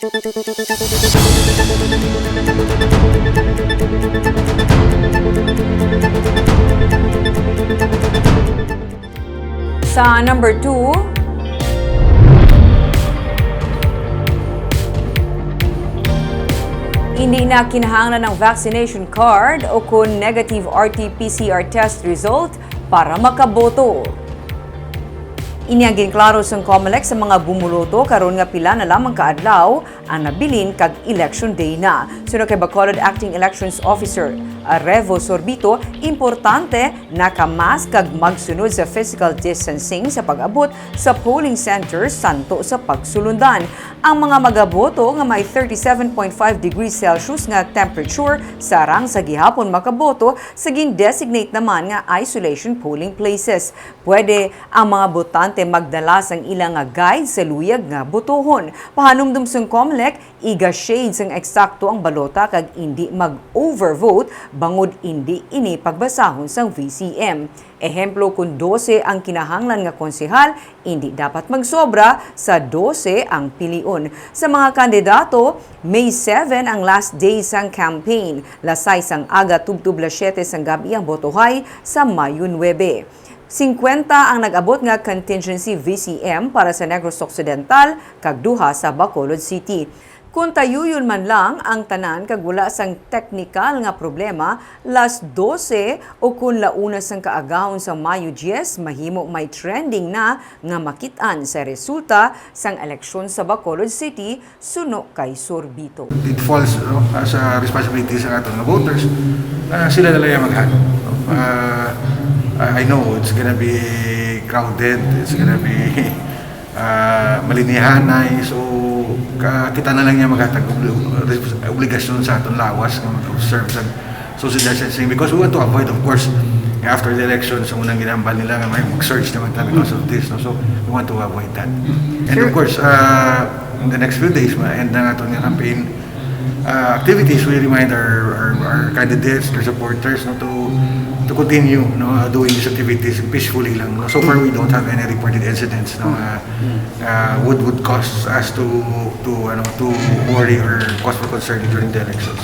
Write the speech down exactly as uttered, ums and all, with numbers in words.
Sa number two, hindi na kinahanglan ang vaccination card o kon negative R T P C R test result para makaboto. Ini ang ginklaro sang Comelec sa mga bumuloto karon nga pila na lamang ka adlaw ang nabilin kag Election Day na. Suno kay Bacolod Acting Elections Officer Revo Sorbito, importante naka-mask kag magsunod sa physical distancing sa pag-abot sa polling center santo sa pagsulundan. Ang mga magaboto nga may thirty-seven point five degrees Celsius nga temperature sarang sa gihapon makaboto sa gin-designate naman nga isolation polling places. Pwede ang mga botante magdala sang ila nga guide sa luyag nga botohon. Pahanumdom sang Comelec, iga-shade sang eksakto ang balota kag indi mag-overvote bangod indi ini pagbasahon sang V C M. Ehemplo, kon dose ang kinahanglan nga konsehal, indi dapat magsobra sa dose ang pilion. Sa mga kandidato, May seven ang last day sang campaign, las sais sang aga tubtob las siyete sang gab-i ang botohay sa Mayo nuebe. Singkwenta ang nag-abot nga contingency V C M para sa Negros Occidental kag duha sa Bacolod City. Kon tayuyon man lang ang tanan kag wala sang teknikal nga problema, las dose o kon la una sang kaagahon sa Mayo diyes, mahimo may trending na nga makit-an sa resulta sang eleksyon sa Bacolod City, suno kay Sorbito. It falls, no, as a responsibility sa aton nga voters na sila na lang ang maghanum, no? Ah, I I know it's gonna be crowded, it's gonna be, ah, malinihanay. So, ka-, kita na lang niya maghatag og obli-, obligasyon sa aton lawas nga mag-observe sa social distancing, because we want to avoid, of course, nga after the election, sa unang ginambal nila nga may mag-surge naman ta because of this, no? So, we want to avoid that. And of Sir, course, uh, in the next few days, ma-end na nga itong campaign, uh, activities. We remind our, our, our candidates, their supporters, no, to, to continue, no, uh, doing these activities peacefully lang, no? So far, we don't have any reported incidents, no, uh, uh, would, would cause us to, to, ano, to worry or cause for concern during the elections.